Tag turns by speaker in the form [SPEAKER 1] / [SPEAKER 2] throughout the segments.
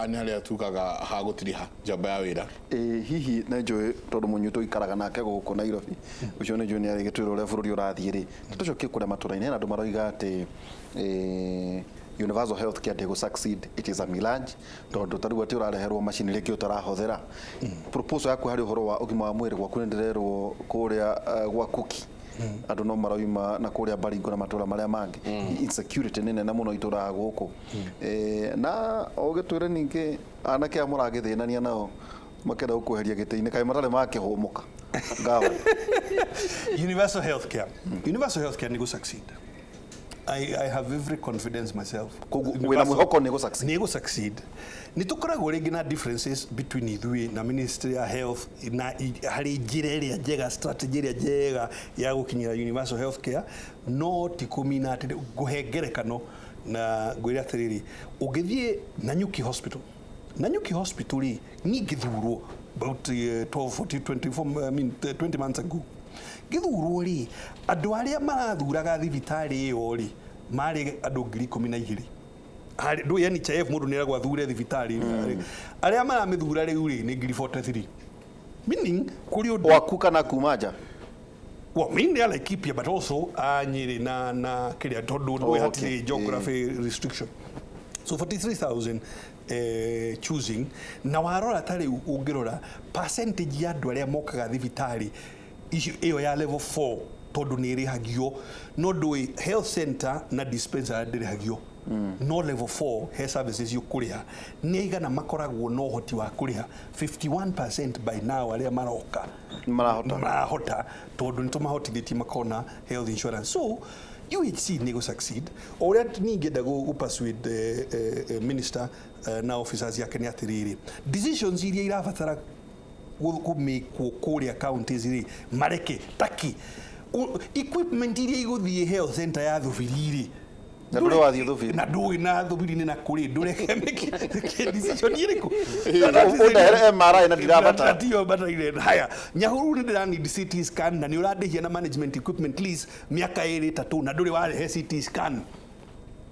[SPEAKER 1] Haha nĩ harĩa tugaga ha gũtiriha njamba ya wĩra.
[SPEAKER 2] Ĩ hihi nĩ njũĩ tondũ mũnyuĩ tũikaraga nake gũkũ Nairobi, ũcio nĩ njũĩ nĩ arĩgĩtwĩra ũrĩa bũrũri ũrathiĩ rĩ, tũcokie kũrĩa matũra-inĩ, hena andũ maroiga atĩ universal health care ndĩgũ succeed, it is a mirage, tondũ ta rĩu atĩ ũrareherwo macini rĩngĩ ũtarahũthĩra. Proposal yaku harĩ ũhoro wa ũgima wa mwĩrĩ gwaku nĩ ndĩrerwo kũrĩa gwa Kuki andũ no maroima na kũrĩa Baringo na matũra marĩa mangĩ, insecurity nĩ nene mũno itũraga gũkũ. Na ũgĩtwĩre ningĩ anake aya mũragĩthĩnania nao makĩenda gũkweheria gĩtĩ-inĩ, kaĩ matarĩ makĩhũmũka ngawa?
[SPEAKER 3] Universal healthcare. Universal healthcare nĩ gũ succeed. I have every confidence myself.
[SPEAKER 2] Koguo wĩna mwĩhoko nĩ gũ succeed?
[SPEAKER 3] Nĩ gũ succeed. Nĩ tũkoragwo rĩngĩ na differences between ithuĩ na Ministry ya Health na harĩ njĩra ĩrĩa njega, strategy ĩrĩa njega ya gũkinyĩra universal healthcare, no ti kũmina atĩ ngũhe ngerekano na ngwĩre atĩrĩrĩ, ũngĩthiĩ Nanyuki Hospital, Nanyuki Hospital rĩ, niĩ ngĩthurwo about 12, 14, 24, I mean, 20 months ago, ngĩthurwo rĩ, andũ arĩa marathuraga thibitarĩ ĩyo rĩ, marĩ andũ 12,000. Harĩ ndũĩ NHIF mũndũ nĩ eragwo athure thibitarĩ ĩrĩa. Arĩa maramĩthura rĩu rĩ, nĩ 43,000, meaning kũrĩ ũndũ
[SPEAKER 2] Gwaku kana kuma nja?
[SPEAKER 3] Well, mainly a Laikipia, but also a Nyeri na kĩrĩa, tondũ ndũĩ hatirĩ geography restriction. So 43,000 choosing, na warora ta rĩu ũngĩrora percentage ya andũ arĩa mokaga thibitarĩ icio ĩyo ya level 4, tondũ nĩ ĩrĩhagio, no ndũĩ health center na dispensary ndĩrĩhagio, no level 4 he services ũkũrĩha. Nĩ aigana makoragwo na ũhoti wa kũrĩha? 51% by now arĩa maroka
[SPEAKER 2] marahota.
[SPEAKER 3] Marahota, tondũ nĩ tũmahotithĩtie makona health insurance. So UHC nĩ gũ succeed. O ũrĩa ningĩenda gũ persuade minister na officers yake nĩ atĩrĩrĩ, decisions iria irabatara kũmĩkwo kũrĩa counties rĩ, mareke taki equipment iria igũthiĩ health center ya Thubiri rĩ.
[SPEAKER 2] Na ndũrĩ wathiĩ Thubiri.
[SPEAKER 3] Na ndũĩ na Thubiri-inĩ na kũrĩ ndũreke meke decision ĩrĩkũ.
[SPEAKER 2] Ũndehere MRI na ndirabatara.
[SPEAKER 3] Tiyo bataire. Haya, Nyahururu nĩ ndĩra need CT scan na nĩ ũrandĩhia na management equipment lease mĩaka 2, 3, na ndũrĩ warehe CT scan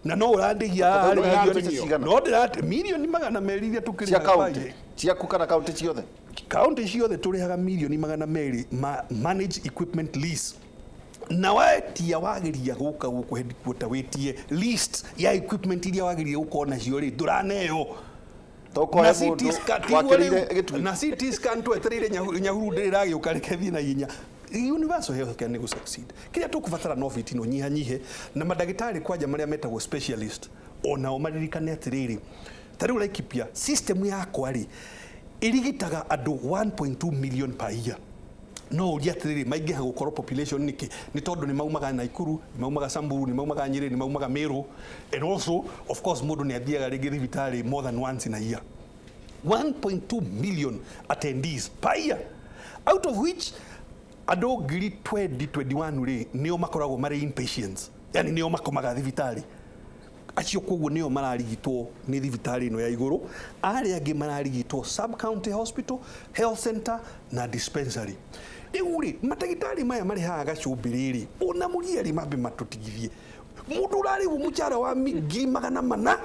[SPEAKER 3] na no ũrandĩhia.
[SPEAKER 2] Tondũ ũrandĩhia cigana?
[SPEAKER 3] No ndĩra 200,000,000 iria
[SPEAKER 2] cia
[SPEAKER 3] tũkĩrĩhaga
[SPEAKER 2] kaunti
[SPEAKER 3] budget.
[SPEAKER 2] Ciaku kana kaunti ciothe?
[SPEAKER 3] Kaunti ciothe tũrĩhaga 200,000,000 ma manage equipment lease, na wetia wageria gũka gũkũ headquarter wĩtie list ya equipment iria wagĩrĩire gũkorwo nacio rĩ, ndũraneo.
[SPEAKER 2] Tokohe
[SPEAKER 3] Na
[SPEAKER 2] mũndũ
[SPEAKER 3] CT scan tiguo
[SPEAKER 2] wakĩrĩire
[SPEAKER 3] rĩu,
[SPEAKER 2] gĩtui.
[SPEAKER 3] Na CT scan twetereire Nyahururu ndĩrĩ ĩragĩũka, reke thiĩ na ihenya. Universal health care nĩ gũ succeed. Kĩrĩa tũkũbatara no fitina ũnyihanyihe na mandagĩtarĩ kwanja marĩa metagwo specialist, onao maririkane atĩrĩrĩ, ta rĩu Laikipia system yakwa rĩ, ĩrigitaga andũ 1.2 million per year. No ũrie atĩrĩrĩ, maingĩha gũkorwo population nĩkĩ? Nĩ tondũ nĩ maumaga Naikuru, nĩ maumaga Samburu, nĩ maumaga Nyĩrĩ, nĩ maumaga Meru, and also of course mũndũ nĩ athiaga rĩngĩ thibitarĩ more than once in a year. 1.2 million attendees per year, out of which andũ ngiri 20 21 rĩ, nĩo makoragwo marĩ inpatients, yani nĩo makomaga thibitarĩ acio. Koguo nĩo mararigitwo nĩ thibitarĩ ĩno ya igũrũ. Arĩa angĩ mararigitwo sub county hospital, health center na dispensary. Rĩu rĩ, mandagĩtarĩ maya marĩ haha gacũmbĩrĩ rĩ, ona mũriarĩ mambe matũtigithie mũndũ ũrarĩhwo mũcara wa 400,000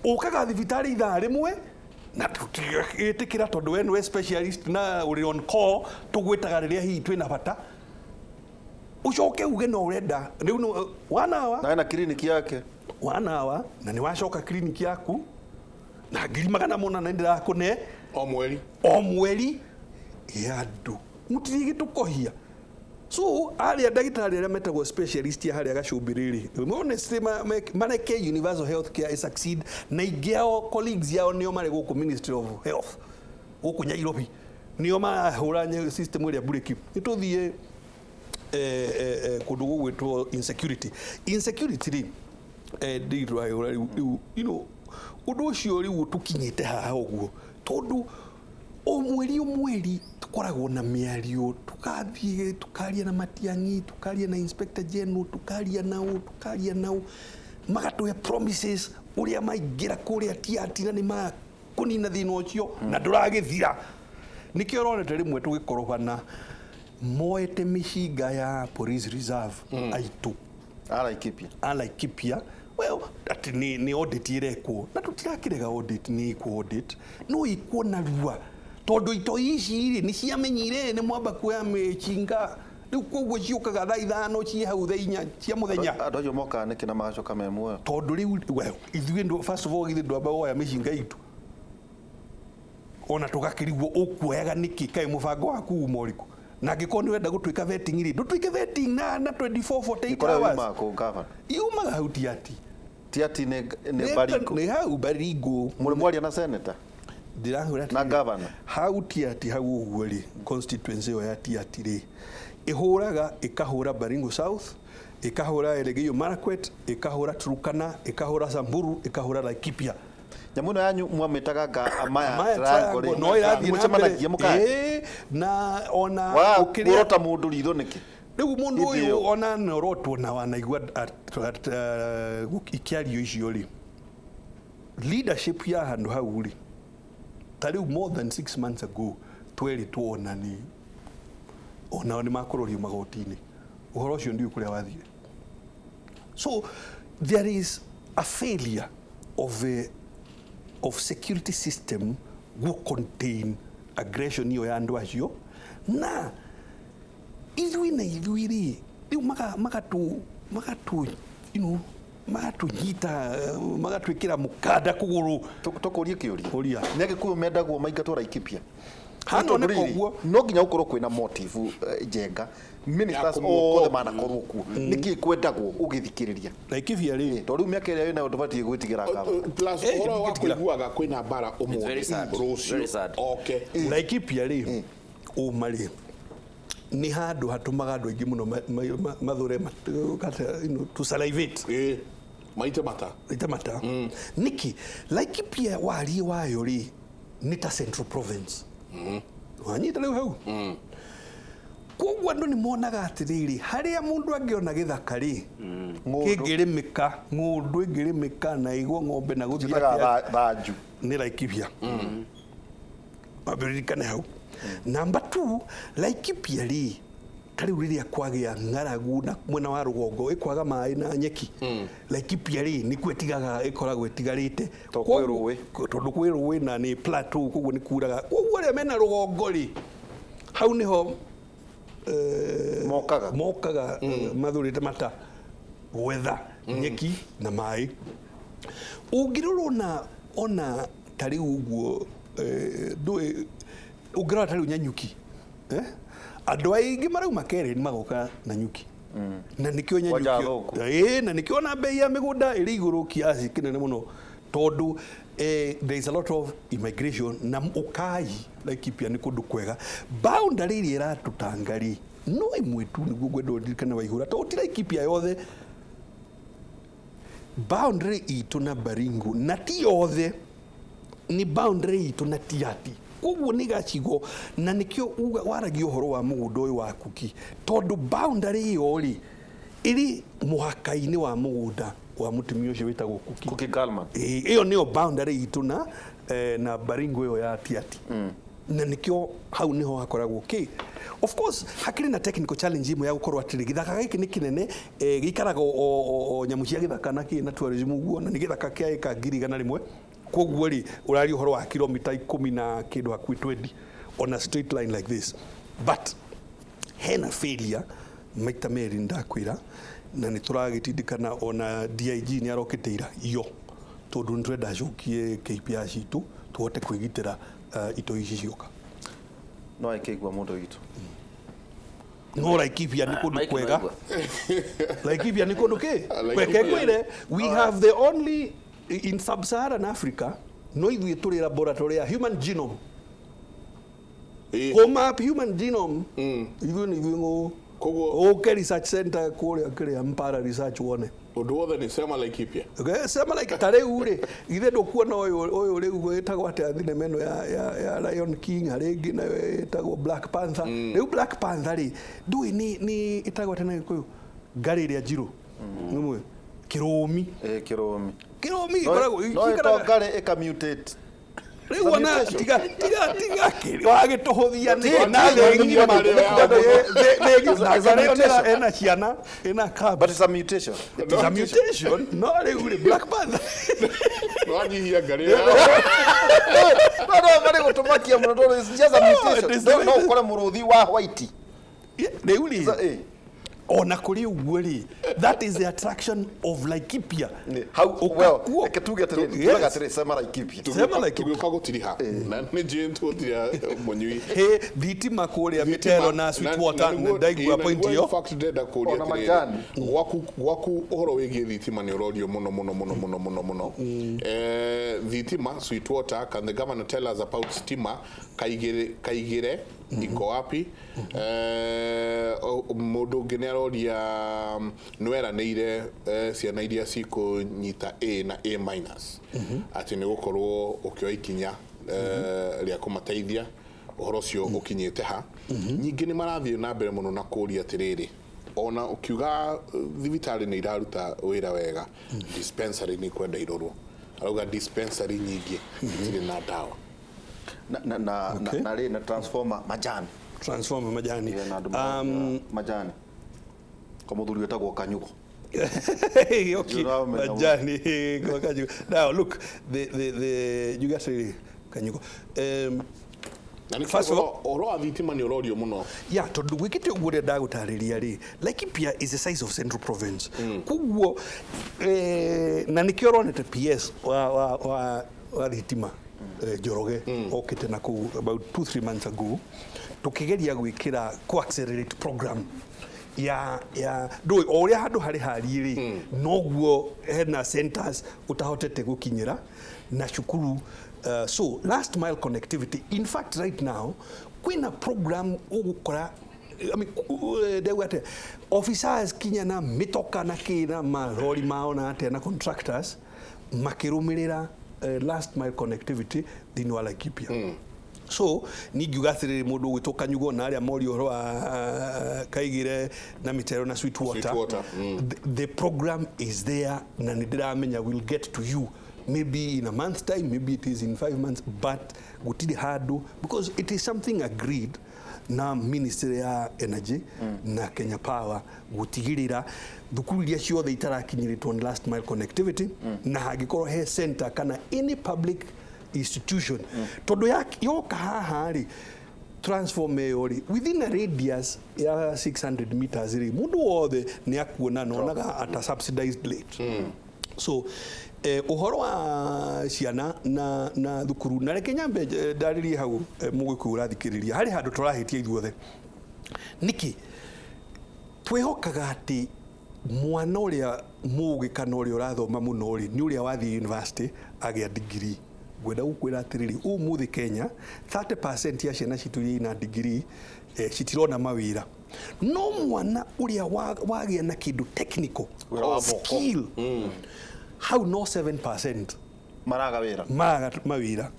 [SPEAKER 3] ũkaga thibitarĩ ithaa rĩmwe, na tũtigĩtĩkĩra tondũ we nĩwe specialist na ũrĩ on call, tũgwĩtaga rĩrĩa hihi twĩna bata, ũcoke uge no ũrenda rĩu no one hour.
[SPEAKER 2] Na ena kiriniki yake.
[SPEAKER 3] One hour, na nĩ wacoka kiriniki yaku na 400,000 na ndĩrakũne.
[SPEAKER 1] O mweri.
[SPEAKER 3] O mweri ya andũ mũtirigĩtũkohia. So arĩa ndagĩtarĩ arĩa metagwo specialist ya harĩa gacũmbĩrĩ rĩ, honestly, mareke universal health care ĩ succeed, na ingĩ ao colleagues yao nĩo marĩ gũkũ Ministry of Health gũkũ Nairobi, nĩo marahũra system ĩrĩa mburĩki. Nĩ tũthiĩ kũndũ gũgwĩtwo insecurity. Insecurity rĩ, ndĩrahũra rĩu ũndũ ũcio rĩu tũkinyĩte haha ũguo tondũ o mweri o mweri tũkoragwo na mĩario, tũgathiĩ tukaria na Matiang'i, tukaria na Inspector General, tukaria nao, tukaria nao, magatũhe promises ũrĩa maingĩra kũrĩa tiati na nĩ makũnina thĩna ũcio, na ndũragĩthira. Nĩkĩo ũronete rĩmwe tũgĩkorobana moete mĩcinga ya police reserve aitũ.
[SPEAKER 2] A Laikipia.
[SPEAKER 3] A Laikipia. Well, Atĩ nĩ audit ĩrekwo na tũtirakĩrega audit, nĩ ĩkwo audit no ĩkwo narua tondũ itoi ici rĩ nĩ ciamenyire nĩ mwamba kuoya mĩcinga rĩu, koguo ciũkaga thaa 5 ciĩ hau thaa 4 cia mũthenya.
[SPEAKER 2] Andũ acio mokaga nĩkĩ na magacoka me muoyo?
[SPEAKER 3] Tondũ rĩu, well, ithuĩ first of all ithuĩ ndwamba woya mĩcinga itũ ona tũgakĩrigwo ũkuoyaga nĩkĩ, kaĩ mũbango waku uma ũrĩkũ? Na angĩkorwo nĩ ũrenda gũtuĩka vetting rĩ, ndũtuĩke vetting na 24 48
[SPEAKER 2] Kũrĩa
[SPEAKER 3] hours.
[SPEAKER 2] yumaga kũ, gavana?
[SPEAKER 3] Yumaga hau Tiati.
[SPEAKER 2] Tiati nĩ Baringo?
[SPEAKER 3] Nĩ hau Baringo.
[SPEAKER 2] Mũrĩ mwaria na senator
[SPEAKER 3] Ndĩrakwĩra
[SPEAKER 2] na
[SPEAKER 3] atĩrĩrĩ,
[SPEAKER 2] gavana?
[SPEAKER 3] Hau Tiati hau ũguo rĩ, constituency ĩyo ya Tiati rĩ, ĩhũraga ĩkahũra Baringo South, ĩkahũra Elgeyo Marakwet, ĩkahũra Turkana, ĩkahũra Samburu, ĩkahũra Laikipia.
[SPEAKER 2] Nyamũ ĩno yanyu mwamĩtaga nga Amaya
[SPEAKER 3] Amaya
[SPEAKER 2] Triangle
[SPEAKER 3] Triangle,
[SPEAKER 2] rĩ,
[SPEAKER 3] no ĩrathiĩ na
[SPEAKER 2] mũcemanagia
[SPEAKER 3] mbere.
[SPEAKER 2] mũkaria?
[SPEAKER 3] Ĩĩ, na ona
[SPEAKER 2] Waga
[SPEAKER 3] ũkĩrĩa
[SPEAKER 2] kuorota mũndũ ritho nĩkĩ?
[SPEAKER 3] Rĩu mũndũ
[SPEAKER 2] Hĩndĩ
[SPEAKER 3] ũyũ
[SPEAKER 2] ĩyo.
[SPEAKER 3] ona nĩorotwo na wanaigua ikĩario icio rĩ, leadership ya handũ hau rĩ, ta rĩu more than 6 months ago twerĩtwo ona nĩ onao nĩ makũrorio magoti-inĩ. Ũhoro ũcio ndiũĩ kũrĩa wathire. So there is a failure of security system gũ contain aggression ĩyo ya andũ acio na ithuĩ na ithuĩ rĩ, rĩu magatũ magatũnyita, magatwĩkĩra mũkanda kũgũrũ.
[SPEAKER 2] Tũkũrie kĩũria.
[SPEAKER 3] Ũria.
[SPEAKER 2] Nĩ Agĩkũyũ mendagwo maingatwo Laikipia?
[SPEAKER 3] Hano
[SPEAKER 2] Tondũ
[SPEAKER 3] nĩ
[SPEAKER 2] rĩrĩ,
[SPEAKER 3] koguo.
[SPEAKER 2] No nginya gũkorwo kwĩna motive, njenga ministers
[SPEAKER 1] Ya kũmũokoa.
[SPEAKER 2] othe manakorwo kuo, nĩkĩ kwendagwo ũgĩthikĩrĩria?
[SPEAKER 3] Laikipia rĩ,
[SPEAKER 2] Tondũ rĩu mĩaka ĩrĩa wĩnayo ndũbatiĩ gwĩtigĩra gavana.
[SPEAKER 1] Plus ũhoro wa
[SPEAKER 3] ndingĩtigĩra.
[SPEAKER 1] kũiguaga kwĩna mbara
[SPEAKER 4] It's very
[SPEAKER 1] ũmũthĩ,
[SPEAKER 4] sad. Very
[SPEAKER 1] rũciũ
[SPEAKER 4] sad.
[SPEAKER 1] oke.
[SPEAKER 3] Laikipia rĩ, ũma rĩ, nĩ handũ hatũmaga andũ aingĩ mũno mathũre to salivate.
[SPEAKER 1] Ĩĩ, maite mata.
[SPEAKER 3] Ite mata nĩkĩ? Laikipia wariĩ wayo rĩ nĩ ta Central Province, wanyita rĩu hau. Koguo andũ nĩ monaga atĩrĩrĩ, harĩa mũndũ angĩona gĩthaka rĩ
[SPEAKER 2] Ng'ũndũ.
[SPEAKER 3] kĩngĩrĩmĩka, ng'ũndũ ĩngĩrĩmĩka na igwo ng'ombe na gũthiĩ
[SPEAKER 2] Njĩtaga
[SPEAKER 3] atĩa,
[SPEAKER 2] thanju.
[SPEAKER 3] Nĩ Laikipia. Wambĩrĩrikane hau. Namba 2, Laikipia rĩ, ta rĩu rĩrĩa kwagĩa ng'aragu na mwena wa rũgongo ĩkwaga maĩ na nyeki, Laikipia rĩ nĩkuo ĩtigaga, ĩkoragwo ĩtigarĩte.
[SPEAKER 2] Tondũ kwĩ rũĩ.
[SPEAKER 3] Tondũ kwĩ rũĩ na nĩ plateau, koguo nĩ kuraga. Koguo arĩa mena rũgongo rĩ, hau nĩho
[SPEAKER 2] Mokaga.
[SPEAKER 3] Mokaga mathurĩte mata gwetha nyeki na maĩ. Ũngĩrora ona ta rĩu ũguo, ndũĩ ũngĩrora ta rĩu Nyanyuki, eh? Andũ aingĩ marauma Keren magoka Nanyuki na nĩkĩo
[SPEAKER 2] Kwanja
[SPEAKER 3] Nyanyuki
[SPEAKER 2] thũku.
[SPEAKER 3] Ĩĩ, na nĩkĩo ona bei ya mĩgũnda ĩrĩ igũrũ kiasi kĩnene mũno tondũ there is a lot of immigration na ũkai Laikipia nĩ kũndũ kwega. Boundary ĩrĩa ĩratũtanga rĩ no ĩmwe tu, nĩguo ngwenda ũririkane Waihũra, tondũ ti Laikipia yothe. Boundary itũ na Baringo na ti yothe, nĩ boundary itũ na Tiati, koguo nĩ gacigo na nĩkĩo uga waragia ũhoro wa mũgũnda ũyũ wa Kuki, tondũ boundary ĩyo rĩ ĩrĩ mũhaka-inĩ wa mũgũnda wa mũtumia ũcio wĩtagwo Kuki.
[SPEAKER 2] Kuki Gallman.
[SPEAKER 3] Ĩĩ, ĩyo nĩyo boundary itũ na Baringo ĩyo ya Tiati na nĩkĩo hau nĩho hakoragwo kĩ. Of course hakĩrĩ na technical challenge ĩmwe ya gũkorwo atĩrĩ, gĩthaka gĩkĩ nĩ kĩnene, gĩikaraga o nyamũ cia gĩthaka na kĩ na tourism ũguo, na nĩ gĩthaka kĩa ĩka 100,000. Koguo rĩ ũraria ũhoro wa kilomita 10 na kĩndũ hakuhĩ 20 on a straight line like this, but hena failure maita merĩ ndakwĩra, na nĩ tũragĩtindĩkana. Ona DIG nĩ arokĩte ira iyo tondũ nĩ tũrenda acokie KPI citũ tũhote kwĩgitĩra itoi ici cioka.
[SPEAKER 2] No akĩigua mũndũ witũ.
[SPEAKER 3] No Laikipia nĩ kũndũ
[SPEAKER 4] Mike
[SPEAKER 3] kwega.
[SPEAKER 4] Noigua.
[SPEAKER 3] Laikipia nĩ kũndũ kĩ
[SPEAKER 1] Laikipia.
[SPEAKER 3] reke ngwĩre, we have the only in sub-Saharan Africa, no ithuĩ tũrĩ laboratory ya human genome.
[SPEAKER 1] Ĩĩ.
[SPEAKER 3] Kũ map human genome ithuĩ nĩ ithuĩ ng'ũ.
[SPEAKER 1] Koguo
[SPEAKER 3] ũke research center kũrĩa kĩrĩa Mpara Research wone.
[SPEAKER 1] Ũndũ wothe nĩ sema Laikipia.
[SPEAKER 3] Okay, sema like ta rĩu rĩ, ithe ndũkuona ũyũ rĩu ĩtagwo atĩa thinema ĩno ya Lion King, harĩ ĩngĩ nayo ĩtagwo Black Panther. Rĩu Black Panther rĩ, ndũĩ nĩ ĩtagwo atĩa na Gĩkũyũ? Ngarĩ ĩrĩa njirũ nĩmwe kĩrũmi.
[SPEAKER 2] Ĩ, kĩrũmi.
[SPEAKER 3] Kĩrũmi gĩkoragwo
[SPEAKER 2] No
[SPEAKER 3] gĩikaraga-
[SPEAKER 2] ĩto ngarĩ ĩkamutate.
[SPEAKER 3] Rĩu ona tiga tiga tiga kĩ wagĩtũhũthia nĩkĩ na
[SPEAKER 1] Tiga-
[SPEAKER 3] thĩ ng'ima thĩ ng'ima
[SPEAKER 2] It's a
[SPEAKER 3] na
[SPEAKER 2] mutation.
[SPEAKER 3] ena ciana ena cubs.
[SPEAKER 2] But it's a mutation.
[SPEAKER 3] It is a mutation. No rĩu rĩ Black Panther.
[SPEAKER 1] Nwanyihia ngarĩ.
[SPEAKER 2] No, marĩ gũtũmakia mũno tondũ it's just a
[SPEAKER 3] No,
[SPEAKER 2] mutation.
[SPEAKER 3] it is
[SPEAKER 2] No,
[SPEAKER 3] the-
[SPEAKER 2] no ũkore mũrũthi wa white.
[SPEAKER 3] Rĩu rĩ
[SPEAKER 2] Eh.
[SPEAKER 3] ona kũrĩ ũguo rĩ, that is the attraction of Laikipia.
[SPEAKER 2] Hau, well,
[SPEAKER 3] Ũkakuo.
[SPEAKER 2] reke tuge atĩrĩrĩ,
[SPEAKER 3] Yes.
[SPEAKER 2] tugaga atĩrĩrĩ, sema Laikipia.
[SPEAKER 3] Sema Laikipia.
[SPEAKER 1] Tũgĩũka gũtiriha na nĩ njũĩ tũgũtiriha mũnyui.
[SPEAKER 3] Hĩ thitima kũrĩa mĩtero na Sweetwater na ndaigua point
[SPEAKER 1] ĩyo.
[SPEAKER 3] ĩyo.
[SPEAKER 1] In fact ndĩrenda kũũria
[SPEAKER 2] Ona
[SPEAKER 1] atĩrĩrĩ,
[SPEAKER 2] majani.
[SPEAKER 1] Gwaku ũhoro wĩgiĩ thitima nĩ ũrorio mũno mũno mũno mũno mũno mũno. Thitima, Sweetwater, can the governor tell us about stima? Kaigĩre iko wapi? Mũndũ ũngĩ nĩ aroria nĩ weranĩire ciana iria cikũnyita A na A minus atĩ nĩ gũkorwo ũkĩoya ikinya rĩa kũmateithia, ũhoro ũcio ũkinyĩte ha? Ningĩ nĩ marathiĩ na mbere mũno na kũũria atĩrĩrĩ, ona ũkiuga thibitarĩ nĩ iraruta wĩra wega, dispensary nĩ kwenda irorwo. Arauga dispensary nyingĩ itirĩ na ndawa.
[SPEAKER 2] Na
[SPEAKER 3] Okay.
[SPEAKER 2] na rĩ na transformer majani.
[SPEAKER 3] Transformer majani.
[SPEAKER 2] Yeah, na andũ marauga majani. Kwa mũthuri wĩtagwo Kanyugo.
[SPEAKER 3] Okay.
[SPEAKER 2] You know, man,
[SPEAKER 3] Majani kwa Kanyugo. Now look, the you guys really Kanyugo.
[SPEAKER 1] Na nĩ
[SPEAKER 3] First of all-
[SPEAKER 1] ũhoro wa thitima nĩ ũrorio mũno.
[SPEAKER 3] Yeah, tondũ gwĩkĩte ũguo ũrĩa ndagũtarĩria rĩ, Laikipia is the size of Central Province. Koguo na nĩkĩo ũronete PS wa thitima Njoroge okĩte na kũu about 2 3 months ago, tũkĩgeria gwĩkĩra ku accelerate program ya ndũĩ o ũrĩa handũ harĩ hariĩ rĩ, noguo hena centers ũtahotete gũkinyĩra na cukuru. So last mile connectivity, in fact right now kwĩna program ũgũkora, I mean, ndauga atĩa, officers kinya na mĩtoka na kĩ na marori mao na atĩa na contractors makĩrũmĩrĩra last mile connectivity thĩinĩ wa Laikipia. So ningiuga atĩrĩrĩ, mũndũ ũgwĩtwo Kanyugo na arĩa morio ũhoro wa Kaigĩre na mĩtero na Sweetwater,
[SPEAKER 1] Sweetwater.
[SPEAKER 3] The program is there na nĩ ndĩramenya will get to you maybe in a month time, maybe it is in 5 months, but gũtirĩ handũ because it is something agreed na Ministry ya Energy na Kenya Power gũtigĩrĩra thukuru iria ciothe itarakinyĩrĩtwo nĩ last mile connectivity na hangĩkorwo he center kana any public institution, tondũ yoka haha rĩ, transform ĩyo rĩ, within a radius ya 600 meters rĩ, mũndũ wothe nĩ akuona na onaga at a subsidized rate. So ũhoro wa ciana na thukuru, na reke nyambe ndarĩrie hau, mũgĩkũyũ ũrathikĩrĩria, harĩ handũ tũrahĩtia ithuothe. Nĩkĩ twĩhokaga atĩ mwana ũrĩa mũgĩ kana ũrĩa ũrathoma mũno rĩ nĩ ũrĩa wathiĩ university agĩa degree? Ngwenda gũkwĩra atĩrĩrĩ, ũmũthĩ Kenya 30% ya ciana citũ iria ina degree citirona mawĩra, no mwana ũrĩa wagĩa na kĩndũ technical
[SPEAKER 2] Wĩra wa moko.
[SPEAKER 3] skill hau no 7%
[SPEAKER 2] Maraga wĩra.
[SPEAKER 3] Maraga mawĩra.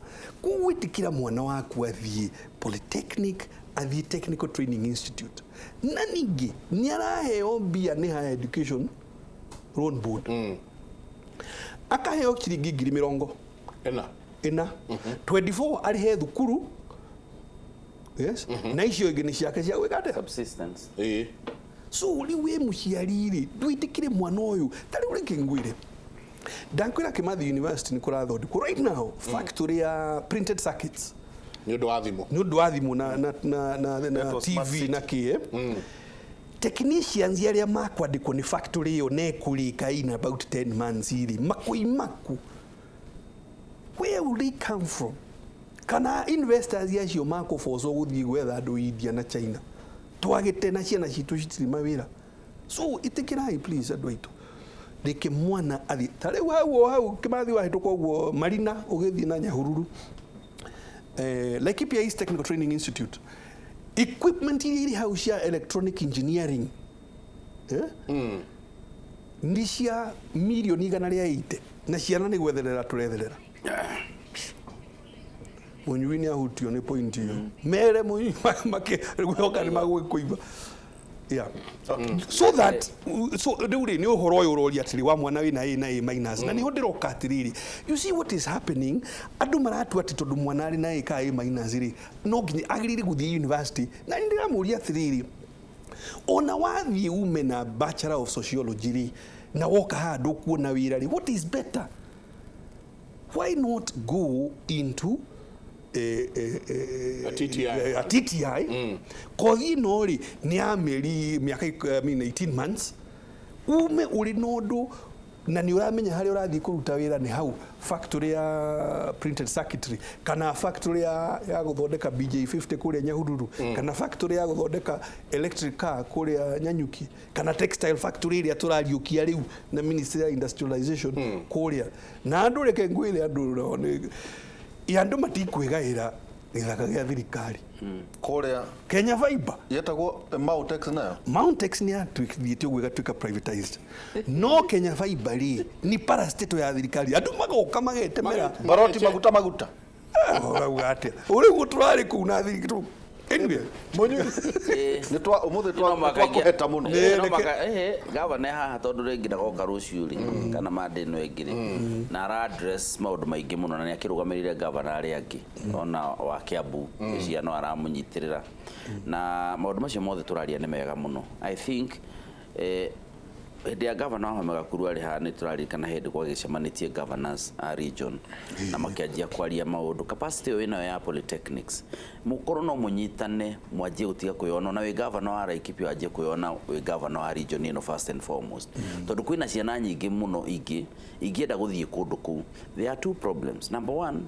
[SPEAKER 3] Koguo ĩtĩkĩra mwana waku athiĩ polytechnic, athiĩ technical training institute, na ningĩ nĩ araheo mbia nĩ Higher Education Loan Board, akaheo ciringi ngiri mĩrongo
[SPEAKER 1] ĩna.
[SPEAKER 3] Ĩna 24 arĩhe thukuru, yes, na icio ingĩ nĩ ciake cia gwĩka atĩa?
[SPEAKER 4] Subsistence.
[SPEAKER 1] Ĩĩ.
[SPEAKER 3] So rĩu wĩ mũciari rĩ, ndwĩtĩkĩre mwana ũyũ. Ta rĩu rĩngĩ ngwĩre, ndakwĩra Kimathi University nĩ kũrathondekwo right now factory ya printed circuits.
[SPEAKER 1] Nĩ ũndũ wa thimũ.
[SPEAKER 3] Nĩ ũndũ wa thimũ na
[SPEAKER 2] Network smart
[SPEAKER 3] TV
[SPEAKER 2] city.
[SPEAKER 3] na kĩ. Technicians arĩa makwandĩkwo nĩ factory ĩyo na ĩkũrĩka in about 10 months rĩ, makoimaku? Where will they come from? Kana investors acio makũbocwo gũthiĩ gwetha andũ India na China, twagĩte na ciana citũ citirĩ mawĩra. So ĩtĩkĩrai please, andũ aitũ, reke mwana athiĩ. Ta rĩu hau o hau Kĩmathi wahĩtũka ũguo Marina ũgĩthiĩ na Nyahururu, Laikipia East Technical Training Institute, equipment iria irĩ hau cia electronic engineering, eh? Nĩ cia mirioni 180 na ciana nĩ gwetherera tũretherera. Mũnyui nĩ ahutio nĩ point ĩyo, mere mũnyui gwĩhoka nĩ magũkũigua. Yeah. So that so rĩu rĩ nĩ ũhoro ũyũ ũroria atĩrĩ wa mwana wĩna A na A minus na nĩho ndĩroka atĩrĩrĩ, you see what is happening, andũ maratua atĩ tondũ mwana arĩ na A ka A minus rĩ, no nginya agĩrĩire gũthiĩ university. Na nĩ ndĩramũria atĩrĩrĩ, ona wathiĩ ume na Bachelor of Sociology rĩ, na woka haha ndũkuona wĩra rĩ, what is better? Why not go into
[SPEAKER 1] A TTI.
[SPEAKER 3] A TTI kothi ĩno rĩ, nĩ ya mĩeri mĩaka I mean 18 months, ume ũrĩ na ũndũ na nĩ ũramenya harĩa ũrathiĩ kũruta wĩra nĩ hau factory ya printed circuitry, kana factory ya gũthondeka BJ50 kũrĩa Nyahururu, kana factory ya gũthondeka electric car kũrĩa Nyanyuki, kana textile factory ĩrĩa tũrariũkia rĩu na Ministry ya Industrialization kũrĩa. Na andũ, reke ngwĩre andũ nao andũ matikwĩgaĩra gĩthaka gĩa thirikari.
[SPEAKER 2] Kũrĩa
[SPEAKER 3] Kenya Fiber.
[SPEAKER 2] Yetagwo Mautex nayo.
[SPEAKER 3] Mountex nĩ yathiĩte ũguo ĩgatuĩka privatized, no Kenya Fiber rĩ, nĩ parastatal ya thirikari. Andũ magoka magetemera.
[SPEAKER 2] Baroti maguta maguta.
[SPEAKER 3] Ũrauga atĩa ũrĩguo tũrarĩ kũu na thirikari? Anyway.
[SPEAKER 2] Nĩ twa ũmũthĩ twakũheta mũno.
[SPEAKER 3] Nĩ-
[SPEAKER 4] No maka gavana haha tondũ rĩngĩ ndagoka rũciũ rĩ kana mande ĩno ĩngĩ rĩ, na ara address maũndũ maingĩ mũno, na nĩ akĩrũgamĩrĩire gavana arĩa angĩ ona wa Kiambu cia no aramũnyitĩrĩra, na maũndũ macio mothe tũraria nĩ mega mũno. I think hĩndĩ ya gavana Wahome Gakuru arĩ haha, nĩ tũraririkana hĩndĩ gwagĩcemanĩtie governors a region na makĩanjia kwaria maũndũ capacity ĩyo ĩnayo ya polytechnics. Mũkorwo no mũnyitane, mwanjie gũtiga kwĩyona na wĩ gavana wa Laikipia, wanjie kwĩyona wĩ gavana wa region ĩno first and foremost, tondũ kwĩna ciana nyingĩ mũno ingĩ ingĩenda gũthiĩ kũndũ kũu. There are two problems. Number one,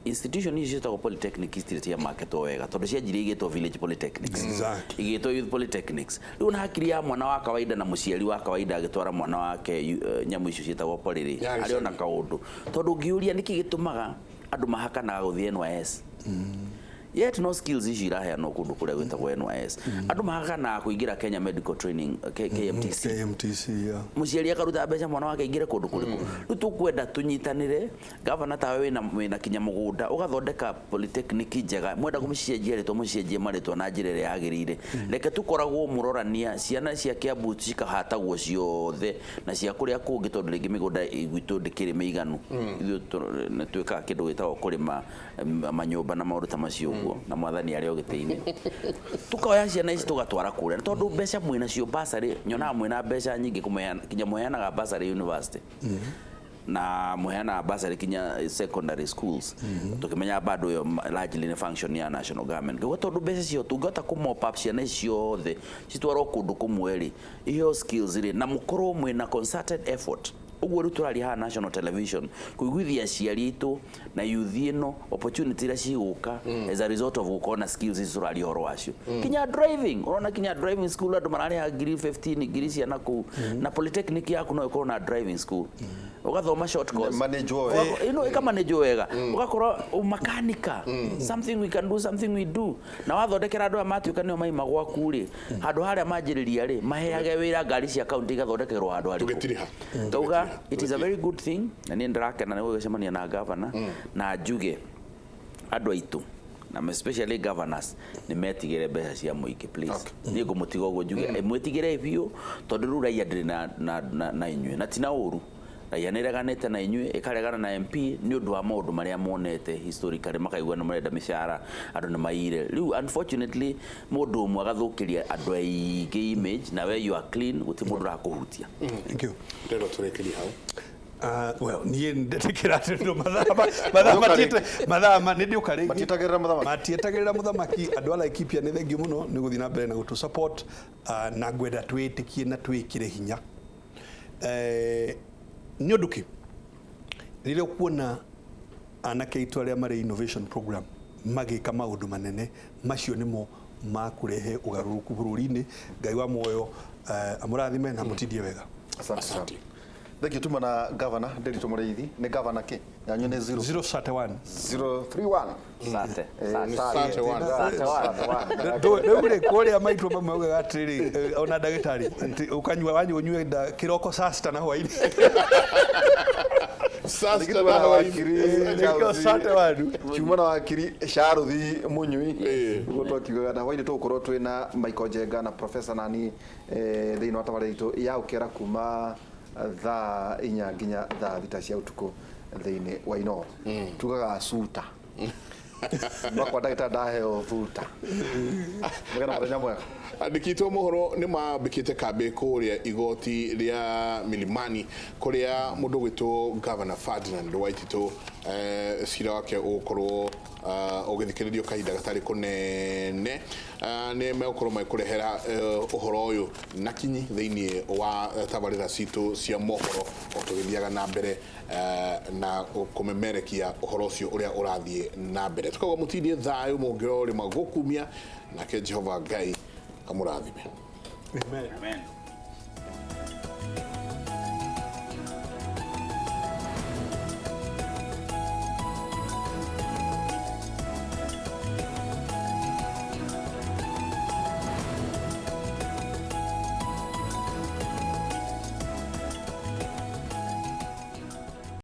[SPEAKER 4] institution ici ciĩtagwo polytechnic itirĩ ciamaketwo wega, tondũ cianjirie igĩtwo village polytechnics, igĩtwo youth polytechnics. Rĩu na hakiri ya mwana wa kawaida na mũciari wa kawaida agĩtwara mwana wake nyamũ icio ciĩtagwo poly rĩ,
[SPEAKER 1] Ya
[SPEAKER 4] arĩ ona
[SPEAKER 1] gĩcagi.
[SPEAKER 4] kaũndũ, tondũ ũngĩũria nĩkĩ gĩtũmaga andũ mahakanaga gũthiĩ NYS, yet no skills ici iraheanwo kũndũ kũrĩa gwĩtagwo NYS. Andũ mahakanaga kũingĩra Kenya Medical Training KMTC.
[SPEAKER 3] KMTC, yeah.
[SPEAKER 4] Mũciari akaruta mbeca mwana wake aingĩre kũndũ kũrĩkũ? Rĩu tũkwenda tũnyitanĩre. Gavana, tawe wĩna kinya mũgũnda, ũgathondeka polytechnic njega, mwenda kũmĩcenjia rĩtwa, mũcenjie marĩtwa na njĩra ĩrĩa yagĩrĩire. Reke tũkoragwo mũrorania ciana cia Kiambu cikahatagwo ciothe na cia kũrĩa kũngĩ, tondũ rĩngĩ mĩgũnda gwitũ ndĩkĩrĩ mĩiganu. Ithuĩ nĩ twĩkaga kĩndũ gĩtagwo kũrĩma manyũmba na maũndũ ta macio ũguo, na mwathani arĩ o gĩtĩ-inĩ. Tukoya ciana ici tũgatwara kũrĩa, tondũ mbeca mwĩnacio basarĩ, nyonaga mwĩna mbeca nyingĩ kũmeana, kinya mũheanaga basarĩ university na mũheanaga basarĩ kinya secondary schools, tukimenya bado ĩyo largely nĩ function ya national government. Ngauga tondũ mbeca cio tũngĩhota kũ mop up ciana ici ciothe citwarwo kũndũ kũmwe rĩ, iheo skills rĩ, na mũkorwo mwĩna concerted effort ũguo rĩu tũraria haha national television kũiguithia aciari aitũ na youth ĩno opportunity iria cigũka as a result of gũkorwo na skills ici tũraria ũhoro wacio. Kinya driving, ũrona kinya driving school andũ mararĩha ngiri 15 ngiri ciana kũu, na polytechnic yaku no ĩkorwo na driving school, ũgathoma short course.
[SPEAKER 2] Manage wega.
[SPEAKER 4] Ĩno ĩkamanĩjwo wega, ũgakorwo ũmakanika, something we can do, something we do. Na wathondekera andũ aya matuĩka nĩo maima gwaku rĩ, handũ harĩa manjĩrĩria rĩ, maheage wĩra, ngari cia kaunti igathondekerwo handũ harĩkũ.
[SPEAKER 1] Tũgĩtiriha.
[SPEAKER 4] Ngauga it is a very good thing, na niĩ ndĩrakena nĩ gũgĩcemania na gavana, na njuge andũ aitũ na especially governors nĩ metigĩre mbeca cia mũingĩ, please. Niĩ ngũmũtiga ũguo, njuge mwĩtigĩre biũ, tondũ rĩu raia ndĩrĩ na inyuĩ, na ti na ũru. Raia nĩ ĩreganĩte na inyuĩ, ĩkaregana na MP nĩ ũndũ wa maũndũ marĩa monete historically, makaigua nĩ marenda mĩcara, andũ nĩ maiyire. Rĩu unfortunately mũndũ ũmwe agathũkĩria andũ aingĩ image, na we you are clean, gũtirĩ mũndũ ũrakũhutia.
[SPEAKER 3] Thank you.
[SPEAKER 1] Ndĩrenda tũrĩkĩrie hau.
[SPEAKER 3] Well, niĩ ndetĩkĩra atĩ ndũ mathaa matiĩte mathaa nĩ ndĩũka rĩngĩ.
[SPEAKER 2] Matietagĩrĩra mũthamaki.
[SPEAKER 3] Matietagĩrĩra mũthamaki. Andũ a Laikipia, nĩ thengiũ mũno nĩ gũthiĩ na mbere na gũtũ support, na ngwenda twĩtĩkie na twĩkĩre hinya. Nĩ ũndũ kĩ rĩrĩa ũkuona anake aitũ arĩa marĩ innovation program magĩka maũndũ manene macio, nĩmo makũrehe ũgarũrũku bũrũri-inĩ. Ngai wa muoyo amũrathime na amũtindie wega.
[SPEAKER 2] Asante sana. Thank you. Tuma na governor Nderitu Mũrĩithi. Nĩ governor kĩ yanyu nĩ 0
[SPEAKER 3] 031.
[SPEAKER 2] 031.
[SPEAKER 4] Sate.
[SPEAKER 2] Sate.
[SPEAKER 1] Sate one.
[SPEAKER 2] Sate one.
[SPEAKER 3] Rĩu rĩ, kũrĩa maitũ mamwe maugaga atĩrĩrĩ, ona ndagĩtarĩ atĩ ũkanyua wanyua ũnyue kĩroko saa 6 na hwaĩ-inĩ.
[SPEAKER 1] Sasta
[SPEAKER 2] na
[SPEAKER 1] na
[SPEAKER 2] wakiri
[SPEAKER 3] Nĩkĩo sate wandu.
[SPEAKER 2] Kiuma na wakiri Charles Munyui.
[SPEAKER 1] Ĩĩ.
[SPEAKER 2] Niguo twakiugaga na hwainĩ tũgũkorwo twĩna Michael Njenga na Professor nani thĩinĩ wa tabarĩra itũ ya ũkera kuma thaa 4 nginya thaa 6 cia ũtukũ thĩinĩ wa Inooro. Tugaga suta makwa ndagĩtarĩ ndaheo thuta. Mũgĩe na mũthenya mwega.
[SPEAKER 1] Andĩkitwo mohoro nĩ mambĩkĩte kambĩ kũrĩa igoti rĩa Milimani kũrĩa mũndũ ũgwĩtwo Governor Ferdinand Waititũ cira wake ũgũkorwo ũgĩthikĩrĩrio kahinda gatarĩ kũnene. Nĩ megũkorwo magĩkũrehera ũhoro ũyũ na kinyi thĩinĩ wa tabarĩra citũ cia mohoro o tũgĩthiaga na mbere na kũmemerekia ũhoro ũcio ũrĩa ũrathiĩ na mbere. Tukauga mũtindie thayũ mũngĩrorĩma gũkumia nake Jehova Ngai amũrathime.
[SPEAKER 3] Amen.
[SPEAKER 4] Amen.